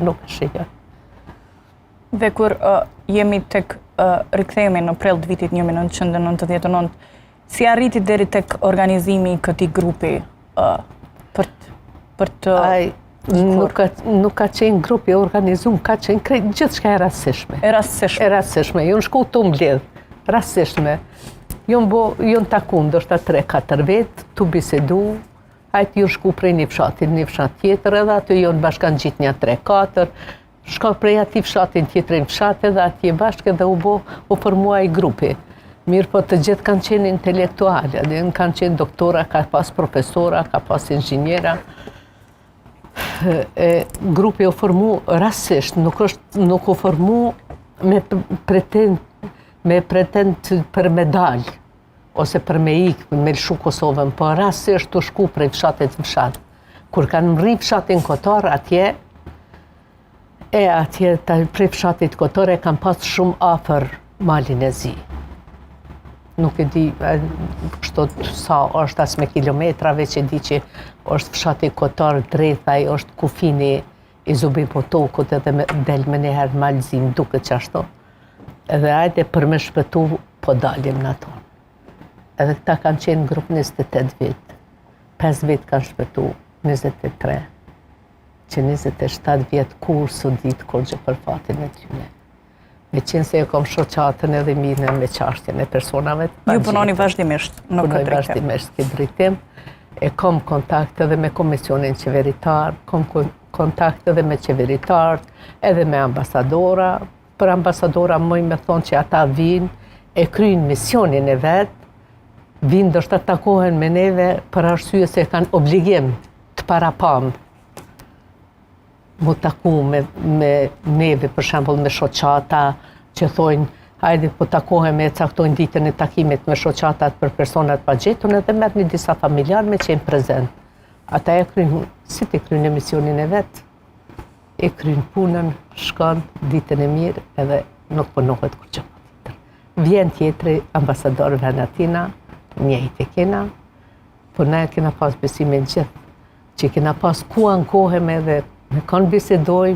nuk e shijoj. Dhe kur uh, jemi tek uh, rikthehemi në prill të vitit 1999, si arriti deri tek organizimi i këtij grupi uh, për për të Ai nuk ka nuk ka qenë grup i organizum, ka qenë krejt gjithçka e rastësishme. E rastësishme. E rastësishme. Jon shku tu mbledh. Rastësishme. Jon bo, jon taku ndoshta 3-4 vetë, tu bisedu, hajt jon shku prej një fshati në një fshat tjetër edhe aty jon bashkangjit një 3-4, Shko prej atij fshati në tjetrin fshat edhe atje bashkë edhe u bo, u formua ai grupi. Mirëpo të gjithë kanë qenë intelektualë, edhe kanë qenë doktora, ka pas profesora, ka pas inxhiniera. E, grupi u formu rastësisht, nuk, është, nuk u formu me pretend, me pretend për me dalë, ose për me ikë, me lëshu Kosovën, po rastësisht tu shku prej fshatit në fshat. Kur kanë mrri fshatin Kotor, atje, e atje ta, prej fshatit Kotor e kanë pas shumë afër Malin e Zi. Nuk e di kështu sa është as me kilometra, veç e di që është fshati Kotor, Drethaj, është kufini i Zubin Potokut edhe me, del menjëherë Mal Zi, më duket qashtu. Edhe ajde për me shpëtu, po dalim na tonë. Edhe këta kanë qenë grup 28 vjet. 5 vjet kanë shpëtu, 23. Që 27 vjet kurrë s'u ditë kurgjë për fatin e tyne. Meqenëse e kom shoqatën edhe merrem me çashtjen e personave të pagjetur. Ju punoni vazhdimisht në këtë drejtim? vazhdimisht këtë drejtim. E kom kontakt edhe me komisionin qeveritar, kom kontakt edhe me qeveritarët, edhe me ambasadora, Për ambasadora muj me thonë që ata vinë, e kryjnë misionin e vet, vinë ndoshta takohen me neve për arsye se kanë obligim të parapamë mu taku me, me neve, për shembull me shoqata që thojnë hajde po takohemi e caktojnë ditën e takimit me shoqatat për personat e pagjetun edhe merrni disa familjarë me qenë prezent. Ata e kryjnë, si të kryjnë misionin e vet, e kryn punën, shkon ditën e mirë edhe nuk punohet kurgjë më tjetër. Vjen tjetri ambasador vjen atina, njëjtë e kena, po ne kena pas besimin gjithë, që kena pas ku ankohem edhe me kanë bisedojmë.